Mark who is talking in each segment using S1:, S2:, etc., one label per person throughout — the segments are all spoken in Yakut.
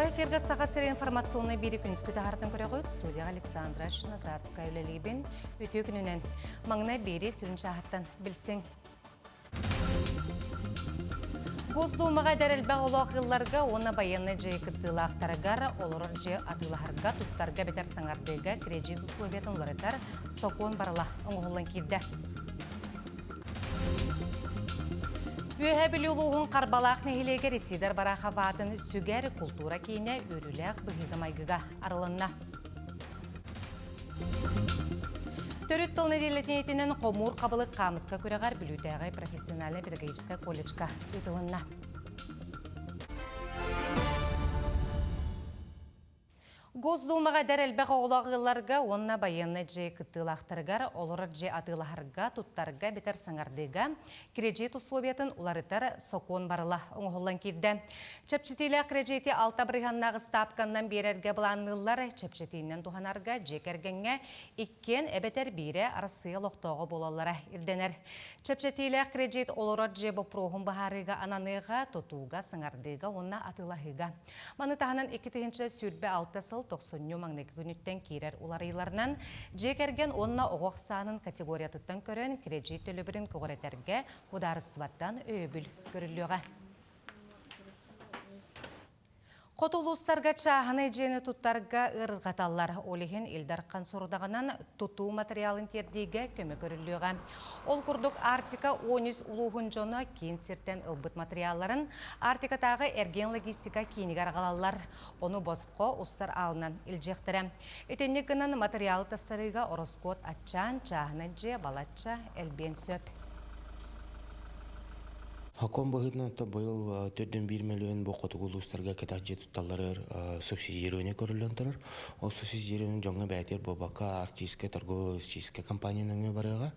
S1: Эфиргэ Саха сири информационнай биири күнүскү таһаартан көрөҕүт. Студияҕа Александра Шиноградская үлэлиибин. Үтүө күнүнэн. Маҥнай биири сүрүн чааһыттан билсиҥ. Госдумаҕа эдэр элбэх олох ыалларга уонна байыаннай дьайыы кыттыылаахтарыгар олорор дьиэ атыылаһарга, туттарга эбэтэр саҥардыыга кирэдьиит условиятын уларытар сокуон барыла оҥоһуллан киирдэ. Үөһээ Бүлүү улууһун Харбалаах нэһилиэгэр Исидор Барахов аатын сүгэр култуура киинэ үөрүүлээх быһыыга-майгыга арылынна. Төрүт тыл нэдиэлэтинэн хомуур хабылык хаамыска күрэҕэр Бүлүүтээҕи профессиональнай педагогическай колледжка ыытылынна. Госдумаҕа эдэр элбэх оҕолоох ыалларга уонна байыаннай дьиэ кыттыылаахтарыгар олорор дьиэ атыылаһарга, туттарга эбэтэр саҥардыыга кирэдьиит условиятын уларытар сокуон барыла оҥоһуллан киирдэ. Чэпчэтиилээх кирэдьиити алта бырыһыаннаах ыстаапканнан биэрэргэ былаанныыллар. Чэпчэтиинэн туһанарга дьиэ кэргэҥҥэ иккиэн эбэтэр биирэ Арассыыйа олохтооҕо буолаллара ирдэнэр. Чэпчэтиилээх кирэдьиит олорор дьиэ боппуруоһун быһаарыыга ананыыга, тутууга, саҥардыыга уонна атыылаһыыга. Маны таһынан 2026 сыл тохсунньу маҥнайгы күнүттэн киирэр уларыйыыларынан дьиэ кэргэн уонна оҕо ахсаанын категориятыттан көрөн кирэдьиит төлөбүрүн көҕүрэтэргэ судаарыстыбаттан өйөбүл көрүллүөҕэ. Хоту улуустарга чааһынай дьиэни туттарга ыарырҕаталлар. Ол иһин Ил Дархан сорудаҕынан тутуу матырыйаалын тиэрдиигэ көмө көрүллүөҕэ. Ол курдук Арктика 13 улууһун дьоно киин сиртэн ылбыт матырыйаалларын Арктикатааҕы эргиэн-логистика киинигэр аҕалаллар. Ону босхо устар аалынан илдьиэхтэрэ. Итинник гынан матырыйаалы тастарыыга ороскуот аччаан, чааһынай дьиэ балачча элбиэн сөп.
S2: Сокуон быһыытынан то быйыл төрдүн биир мөлүйүөн бу хотугу улуустарга кэтэх дьиэ тутталларыгар субсидирование көрүллэн турар. Ол субсидирование дьоҥҥо бэйэтигэр буолбакка Арктическая торгово-логистическая компания нөҥүө барыаҕа.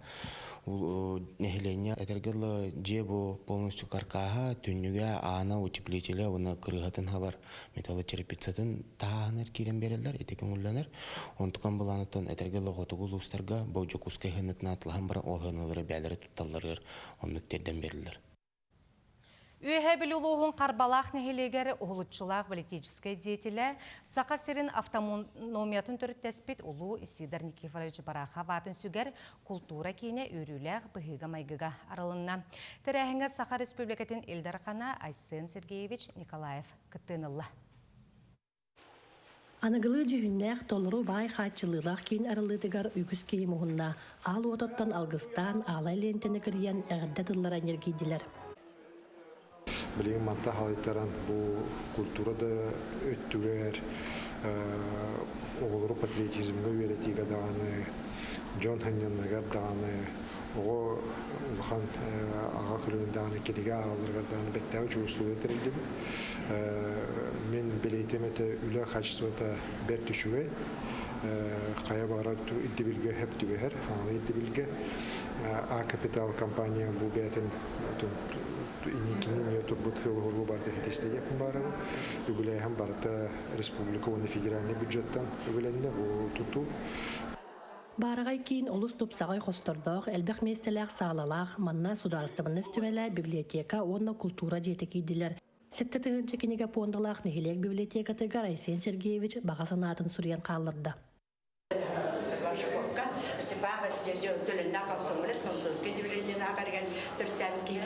S2: Нэһилиэнньэ этэргэ дылы дьиэ бу полностью каркаһа, түннүгэ, аана, утеплителэ уонна кырыыһатын хабар металлочерепицатын таһааһынар киирэн биэрэллэр, ити көҥүллэнэр. Онтукан былааныттан этэргэ дылы хотугу улуустарга бу Дьокуускай сыанатын атылаһан баран ол сыаналары бэйэлэрэ тутталларыгар оннук тиэрдэн биэрэллэр.
S1: Үөһээ Бүлүү улууһун Харбалаах нэһилиэгэр уһулуччулаах политическай деятелэ, Саха сирин автономиятын төрүттэспит улуу Исидор Никифорович Барахов аатын сүгэр култуура киинэ үөрүүлээх быһыыга-майгыга арылынна. Тэрээһиҥҥэ Саха Республикатын Ил Дархана Айсен Сергеевич Николаев кыттыыны ылла.
S3: Аныгылыы дьүһүннээх толору баай хааччыллыылаах киин арыллыытыгар үгүс киһи муһунна, аал уотуттан алгыстаан, аалай лиэнтэни кырыйан эҕэрдэ тыллара ньиргийдилэр.
S4: Билигин манта халайтаран бу культура да өттүгэр оҕолору патриотизмҥа үөрэтиигэ даҕаны, дьон сынньанарыгар даҕаны, оҕо улахан аҕа көлүөнэ даҕаны кинигэ ааҕалларыгар даҕаны бэртээхэй үчүгэй условия тэриллибит. Мин билиитим этэ үлэ качествота бэрт үчүгэй. Хайа баҕарар ирдэбилгэ сөп түбэһэр, хаҥалай ирдэбилгэ. А Капитал компания бу бэйэтин кини эмиэ турбут сыалы барыта ситистэ диэхпин баарабын. Үбүлээһин барыта республика уонна федеральнай бюджеттан үбүлэннэ бу тутуу.
S3: Баараҕай киин олус тупсаҕай хостордоох, элбэх миэстэлээх саалалаах, манна судаарыстыбаннай түмэлэ, библиотека уонна култуура дьиэтэ киирдилэр. 7000 кинигэ пуондалаах нэһилиэк библиотекатыгар Айсен Сергеевич баҕа санаатын суруйан хаалларда.
S5: Большаковка Степан Васильевич төлөннөөх комсомолец, комсомольскай движение төрүттээбит киһи.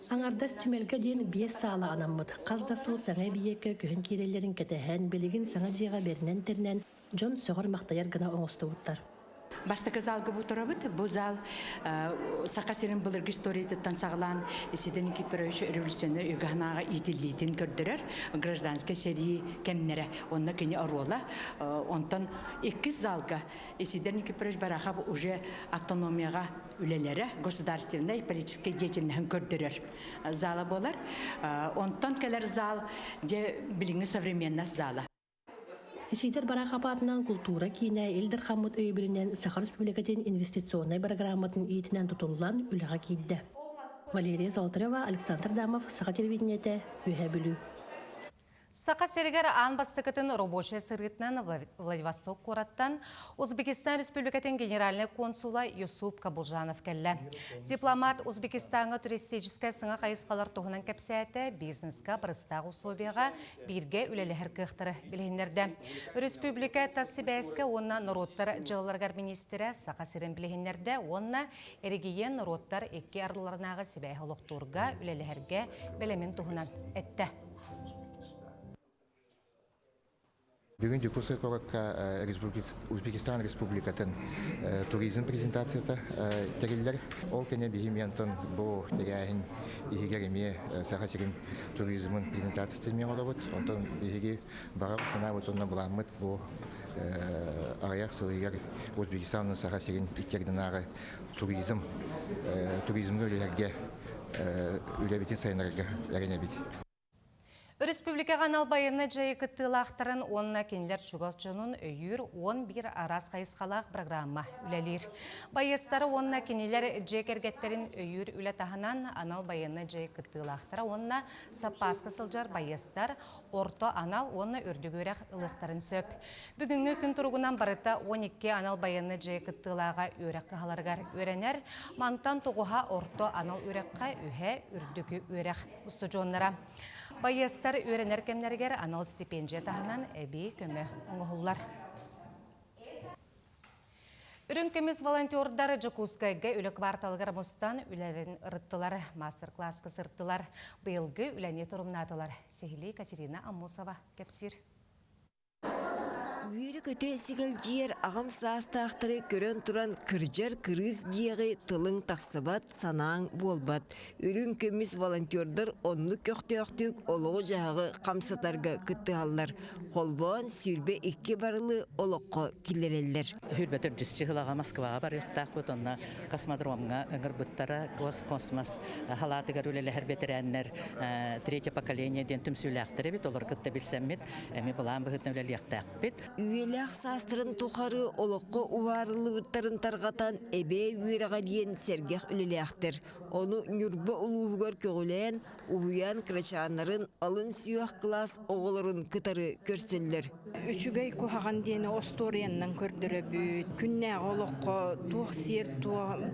S3: Аҥардас түмэлгэ диэн биэс саала анаммыт. Хас да сыл саҥа эбийиэккэ көһөн киирэллэрин кэтэһэн, билигин саҥа дьиэҕэ бэринэн-тэринэн дьон сөҕөр-махтайар гына оҥостубуттар.
S5: Бастакы залга бу турабыт. Бу зал Саха сирин былыргы историятыттан саҕалаан Исидор Никифорович революционнай үгэһинааҕы иитиллиитин көрдөрөр гражданскай сэрии кэмнэрэ уонна кини оруола. Онтон иккис залга Исидор Никифорович Барахов уже автономияҕа үлэлэрэ государственнай политическай деятельноһын көрдөрөр зала буолар. Онтон кэлэр зал дьэ билиҥҥи современность зала.
S3: Исидор Барахов аатынан култуура киинэ Ил Дархаммыт өйөбүлүнэн Саха Республикатын инвестиционнай бырагырааматын иитинэн тутуллан үлэҕэ киирдэ. Валерия Золотарева, Александр Дамов, Саха телевидениетэ, Үөһээ Бүлүү.
S1: Саха сиригэр аан бастакытын рабочай сырыытынан Владивосток куораттан Узбекистан Республикатын генеральнай консула Юсуп Кабулжанов кэллэ. Дипломат Узбекистаҥҥа туристическай саҥа хайысхалар туһунан кэпсээтэ, бизнеска барыстаах условияҕа бииргэ үлэлэһэр кыахтары билиһиннэрдэ. Өрөспүүбүлүкэ тас сибээскэ уонна норуоттар дьыалаларыгар миниистирэ Саха сирин билиһиннэрдэ уонна эрэгийиэн норуоттар икки ардыларынааҕы сибээһи олохтуурга үлэлэһэргэ бэлэмин туһунан эттэ.
S6: Бүгүн Дьокуускай куоракка Узбекистан Республикатын туризм презентацията тэриллэр. Ол кэннэ биһи онтон бу тэрээһин иһигэр эмиэ Саха сирин туризмын презентацията эмиэ оҥоробут. Онтон биһиги баҕар санаабыт уонна былааммыт бу аҕыйах сыл иһигэр Узбекистан уонна Саха сирин икки ардынааҕы туризм туризмҥа үлэлэргэ үлэбитин сайыннарарга эрэнэбит.
S1: Өрөспүүбүлүкэҕэ анал байыаннай дьайыы кыттыылаахтарын уонна кинилэр чугас дьонун өйүүр 11 араас хайысхалаах программа үлэлиир. Байыастары уонна кинилэр дьиэ кэргэттэрин өйүүр үлэ таһынан анал байыаннай дьайыы кыттыылаахтара уонна саппааска сылдьар байыастар орто анал уонна үрдүк үөрэх ылыахтарын сөп. Бүгүҥҥү күн туругунан барыта 12 анал байыаннай дьайыы кыттыылааҕа үөрэх кыһаларыгар үөрэнэр. Мантан тоҕуһа орто анал үөрэххэ, үһэ үрдүкү үөрэх устудьуоннара. Байыастар үөрэнэр кэмнэригэр анал стипендия таһынан эбии көмө оҥоһуллар. Үрүҥ көмүс волонтердар Дьокуускайга үлэ кварталыгар мустан үлэлэрин ырыттылар, мастер-класска сырыттылар, быйылгы үлэни торумнаатылар. Сиһилии Катерина Аммосова кэпсиир.
S7: Үөрэ-көтө сэгэлдьийэр аҕам саастаахтары көрөн туран кырдьар кырыыс диэҕи тылыҥ тахсыбат, санааҥ буолбат. Үрүҥ көмүс волонтердар оннук көхтөөхтүк олоҕу-дьаһаҕы хамсатарга кыттыһаллар. Холбоон 22 барылы олоххо киллэрэллэр.
S8: Сүүрбэ төрдүс чыһылаҕа Москваҕа барыахтаахпыт, онно космодромҥа ыҥырбыттара, космос халаатыгар үлэлэһэр бэтэрээннэр третье поколение диэн түмсүүлээхтэр эбит, олору кытта билсэммит Эми былаан быһыытынан үлэлиэхтээхпит.
S7: Үйэлээх саастарын тухары олоххо уһаарыллыбыттарын тарҕатан эбээ үөрэҕэ диэн сэргэх үлэлээхтэр. Ону Ньурба улууһугар көҕүлээн, уһуйаан кырачааннарын алын сүһүөх кылаас оҕолорун кытары көрсөллөр.
S9: Үчүгэй куһаҕан диэни остуоруйаннан көрдөрөбүт. Күннээҕи олоххо туох сиэр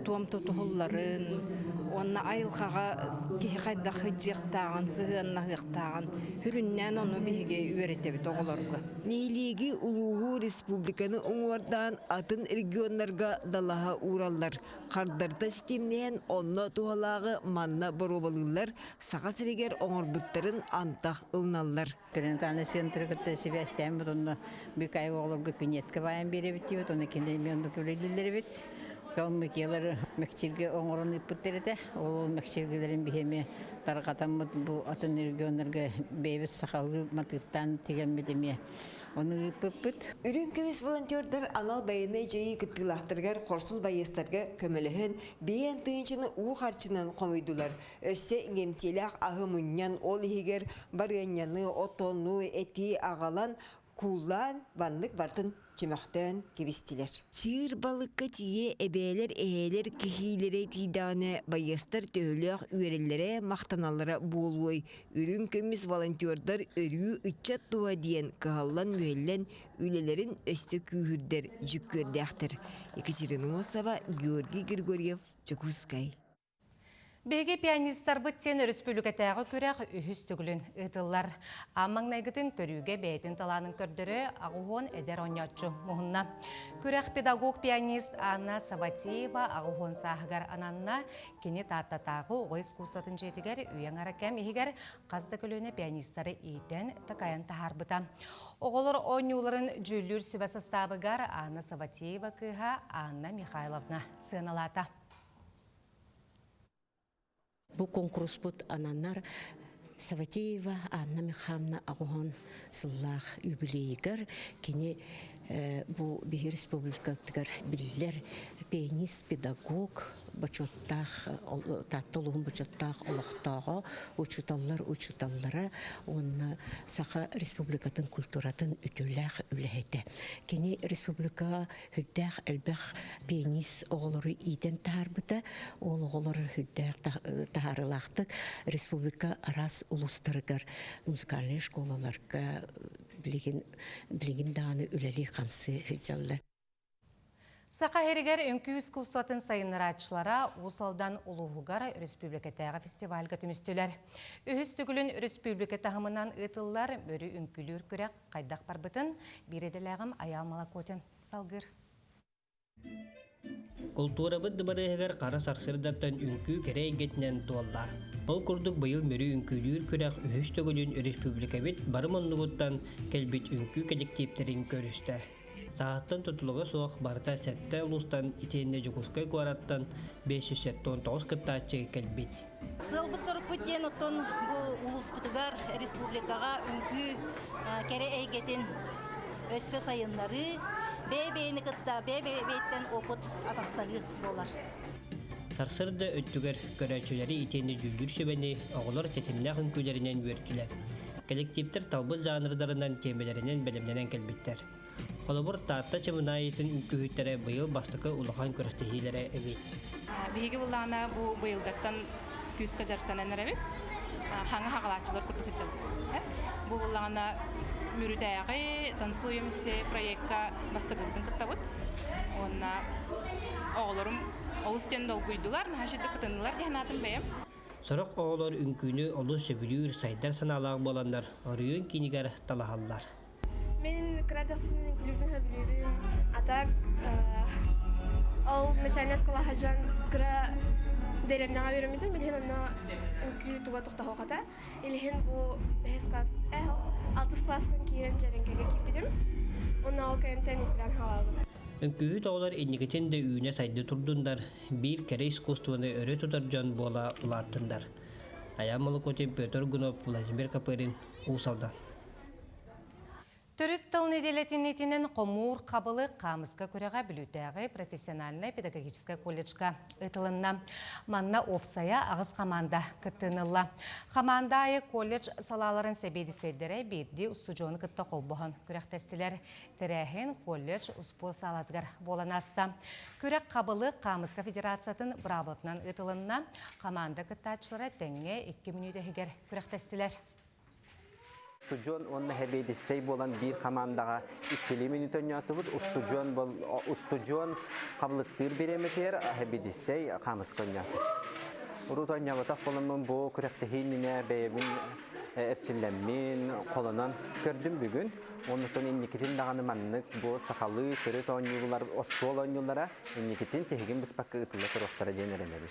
S9: туом тутуһулларын уонна айылҕаҕа киһи хайдах сылдьыахтааҕын, сыһыаннаһыахтааҕын Сүрүннээн ону биһиги үөрэтэбит оҕолорго.
S7: Нэһилиэги, улууһу, республиканы уҥуордаан атын регионнарга далаһа уураллар. Хардарыта ситимнээн онно туһалааҕы манна боруобалыыллар, Саха сиригэр оҥорбуттарын антах ылыналлар.
S10: Перинатальный центры кытта сибээстээн онно быыкаайык оҕолорго пинетка баайан биэрэбит диэбит, онно кинилэр эмиэ оннук үлэлииллэр эбит. Калмыкиялар мэкчиргэ оҥорон ыыппыттар этэ. Ол мэкчиргэлэрин биһи эмиэ тарҕатаммыт бу атын регионнарга бэйэбит сахалыы матыыптаан тигэммит эмиэ ону ыыппыппыт.
S7: Үрүҥ көмүс волонтердар анал байыаннай дьайыы кыттыылаахтарыгар хорсун байыастарга көмөлөһөн, биээн тыһыынчаны уу харчынан хомуйдулар. Өссө иҥэмтиэлээх аһы мунньан, ол иһигэр барыанньаны, отону, эти аҕалан, кууллаан, маннык барытын чөмөхтөөн кэбистилэр. Чыыр балыкка тиийэ эбээлэр, эһээлэр кэһиилэрэ тиийдэҕинэ, байыастар төһөлөөх үөрэллэрэ, махтаналлара буолуой? Үрүҥ көмүс волонтердар өрүү ыччат туһа диэн кыһаллан-мүһэллэн үлэлэрин өссө күүһүрдэр дьүккүөрдээхтэр. Екатерина Носова, Георгий Григорьев, Дьокуускай.
S1: Биһиги пианистарбыт диэн өрөспүүбүлүкэтээҕи күрэх үһүс төгүлүн ыытыллар. Аан маҥнайгытын көрүүгэ бэйэтин талаанын көрдөрө аҕыһуон эдэр оонньооччу муһунна. Күрэх педагог-пианист Анна Саватеева аҕыһуон сааһыгар ананна. Кини Тааттатааҕы оҕо искусствотын дьиэтигэр үйэ аҥара кэм иһигэр хас да көлүөнэ пианистары иитэн, такайан таһаарбыта. Оҕолор оонньууларын дьүүллүүр сүбэ састаабыгар Анна Саватеева кыыһа Анна Михайловна сыаналаата.
S11: Бу конкурспут ананар Саватеева Анна Михайловна аҕыһон сыллаах юбилейыгар кини бу биһи республикатыгар биллэр пианист, педагог. бочуоттаах Таатта улууһун бочуоттаах олохтооҕо, учууталлар учууталлара уонна Саха Республикатын культуратын үтүөлээх үлэһитэ. Кини республикаҕа сүрдээх элбэх пианист оҕолору иитэн таһаарбыта. Ол оҕолор сүрдээх таһаарыылаахтык республика араас улуустарыгар музыкальнай школаларга билигин билигин даҕаны үлэлии-хамсыы сылдьаллар.
S1: Саха сиригэр үҥкүү искусствотын сайыннарааччылара Уус Алдан улууһугар республикатааҕы фестивальга түмүстүлэр. Үһүс төгүлүн республика таһымынан ыытыллар Бөрү үҥкүүлүүр күрэх хайдах барбытын биир идэлээҕим Айаал Малакотин салгыыр.
S12: Култуурабыт дыбарыаһыгар хара сарсыардаттан үҥкүү кэрэ эйгэтинэн туолла. Ол курдук быйыл Мүрү үҥкүүлүүр күрэх үһүс төгүлүн республикабыт бары муннугуттан кэлбит үҥкүү кэлэктииптэрин көрүстэ. Сааһыттан тутулуга суох барыта сэттэ улуустан итиэннэ Дьокуускай куораттан 579 кыттааччы кэлбит.
S13: Сыалбыт-сорукпут диэн оттон бу улууспутугар, республикаҕа үҥкүү кэрэ эйгэтин өссө сайыннарыы, бэйэ-бэйэни кытта бэйэ-бэйэттэн опыт атастаһыы буолар.
S12: Сарсыарда өттүгэр көрөөччүлэри итиэннэ дьүүллүүр сүбэни оҕолор тэтимнээх үҥкүүлэринэн үөртүлэр. Кэлэктииптэр талбыт жанрдарынан, тиэмэлэринэн бэлэмнэнэн кэлбиттэр. Холобур, Таатта Чымынаайытын үҥкүүһүттэрэ быйыл бастакы улахан күрэхтэһиилэрэ эбит.
S14: Биһиги буллаҕына бу быйылгаттан күүскэ дьарыктанан эрэбит. Хаҥа хаҕалааччылар курдук сылдьабыт. Бу буллаҕына Мүрүтээҕи «Танцуем все» проекка бастакыбытын кыттабыт. Уонна оҕолорум олус диэн долгуйдулар, наһаа үчүгэй кытыннылар диэн аатым бэйэм.
S12: Сорох оҕолор үҥкүүнү олус сөбүлүүр, сайдар санаалаах буоланнар, оройуон киинигэр талаһаллар.
S15: Мин кыра эрдэхпинэ үҥкүүлүүрбүн сөбүлүүбүн. А так ол начальная школа сылдьан кыра дэриэбинэҕэ үөрэммитим. Билигин онно үҥкүү туга тохтоһуохата. Илиһин бу бэһис класс, алтыс класстан киирэн дьэрэҥкэгэ киирбитим. Онно ол кэнниттэн үҥкүүлээн хаалаабытым.
S12: Үҥкүүһүт оҕолор инникитин да үүнэ-сайда турдуннар, биир кэрэ искусствоны өрө тутар дьон буола улааттыннар. Айаан Молокотин, Петр Гунов, Владимир Копырин, Уус Алдан.
S1: Төрүт тыл нэдиэлэтин хомуур хабылык хаамыска күрэҕэ Бүлүүтээҕи профессиональнай педагогическай колледжка ыытылынна. Манна уопсайа аҕыс хамаанда кыттыынылла. Хамаанда аайы колледж салааларын сэбиэдиссэйдэрэ биирдии устудьуону кытта холбоһон күрэхтэстилэр. Тэрээһин колледж успуорт саалатыгар буолан ааста. Күрэх хабылык хаамыска федерациятын быраабылатынан ыытылынна. Хамаанда кыттааччылара тэҥҥэ 2 мүнүүтэ иһигэр күрэхтэстилэр.
S16: Устудьуон уонна хэбиэдиссэй буолан биир хамаандаҕа иккилии мүнүүтэ оонньоотубут. Устудьуон устудьуон хабылыктыыр бириэмэтигэр хэбиэдиссэй хаамыска оонньоото. Урут оонньооботох буоламмын бу күрэхтэһии иннинэ бэйэбин эрчиллэммин, холонон көрдүм бүгүн. Оннуттан инникитин даҕаны маннык бу сахалыы төрүт оонньуулар, остуол оонньуулара инникитин тиһигин быспакка ыытылла туруохтара диэн эрэнэбин.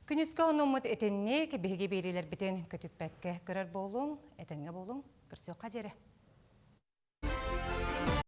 S1: Күнүскү онуммут итинник биһиги биэриилэрбитин көтүппэккэ көрөр буолуҥ, этэҥҥэ буолуҥ, көрсүөххэ диэри.